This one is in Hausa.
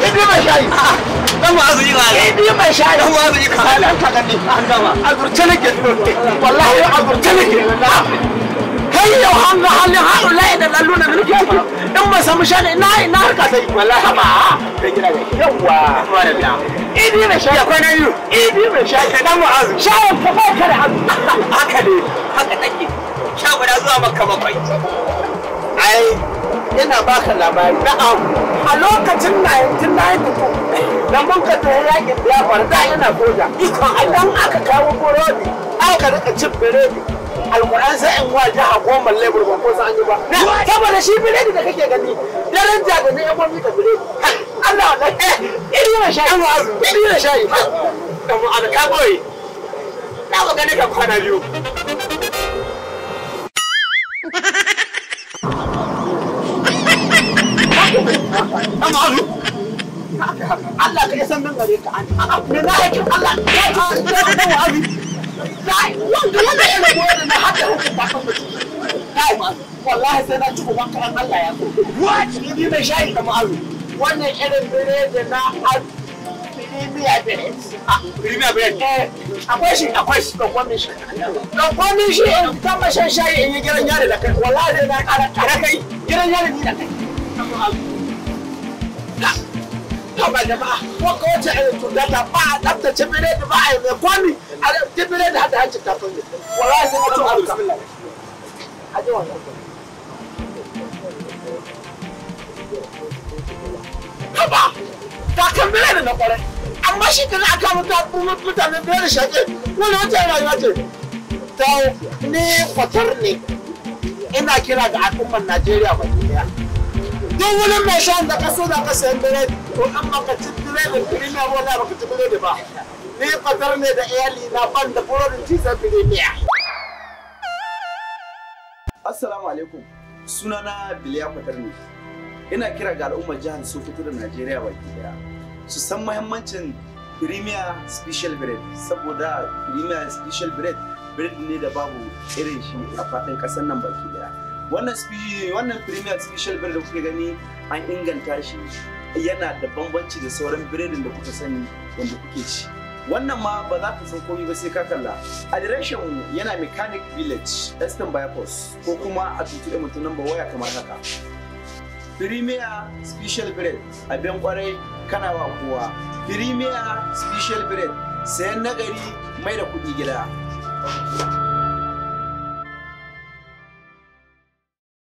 Idi mai shayi. Dan Mu'azu yi wa. Idi mai shayi. Dan Mu'azu yi ka. Halin ka gani. An gama. A zurce nake. Wallahi a zurce nake. Kai yau an ga halin haɗu da laluna da nake ciki. In ba samu shayi ina ina harka ta yi. Wallahi ba. Kai gida ga. Yawwa. Idi mai shayi. Ya kwana biyu. Idi mai shayi. Dan Mu'azu. Shayin ka ba ka da abu. Haka ne. Haka take. Sha guda zuwa Makka bakwai. Ai ina baka labari. Na'am. A lokacin 1992 da mun ka tafi yakin Biafra da ina soja. Ikon Idan aka kawo burodi, aka rika cin biredi. Alƙur'an sai in wa jiha 10 lebur ban ko san an yi ba. Saboda shi biredi da kake gani, daraja da ni'imomi da biredi. Allah wallahi iri na shayi. Iri na shayi. Dan Mu'azu ka boye. Na ba gane ka kwana biyu. Dan Mu'azu. Allah ka isan min gare ka. Me na hakin Allah ya ta wa'azi. Wanda wanda ya rabu da na hada hukunta kan mutum. Kai wallahi sai na ci uban karan Allah ya so. What? Ni mai shayi da Mu'azu. Wannan irin biredi na Premier bread. Premier bread. Eh, akwai shi Akwai shi. Ɗauko min shi. Ɗauko min shi in kama shan shayi in yi gidan yari da kai. Wallahi sai na ƙara Kara kai. Gidan yari ni da kai. Dan Mu'azu. Haba jama'a, ko ka wace irin cuta ta ba a tsaftace biredi ba a yi mai kwami a ci biredi hada hancin takalmi. Wallahi sai na ci ubanka. Bismillah. A ji wannan. Haba, kakan biredi na kwarai. Amma shi kana aka mutane biredi shaƙe, wani wata rayuwa ce. To, ni kwatar ne. Ina kira ga al'ummar Najeriya baki daya. Duk wani mai shan da kaso da ka sayan biredi, to an baka ci biredin firimiya wala baka ci biredi ba. Ni kwatar ne da iyali na ban da burodin ci sai firimiya. Assalamu alaikum. Sunana Biliya Kwatarni. Ina kira ga al'ummar jihar Sokoto da Najeriya baki daya. Su san muhimmancin Premier Special Bread saboda Premier Special Bread bread ne da babu irin shi a faɗin ƙasar nan baki daya. Wannan Premier Special Bread da kuke gani an inganta shi yana da bambanci da sauran biredin da kuka sani wanda kuke ci. Wannan ma ba za ka san komai ba sai ka kalla. Adireshin mu yana Mechanic Village, Eastern Bypass ko kuma a tuntuɓe mutum namba waya kamar haka. Premier Special Bread abin kwarai kana wa kowa. Premier Special Bread sayan nagari mai da kuɗi gida.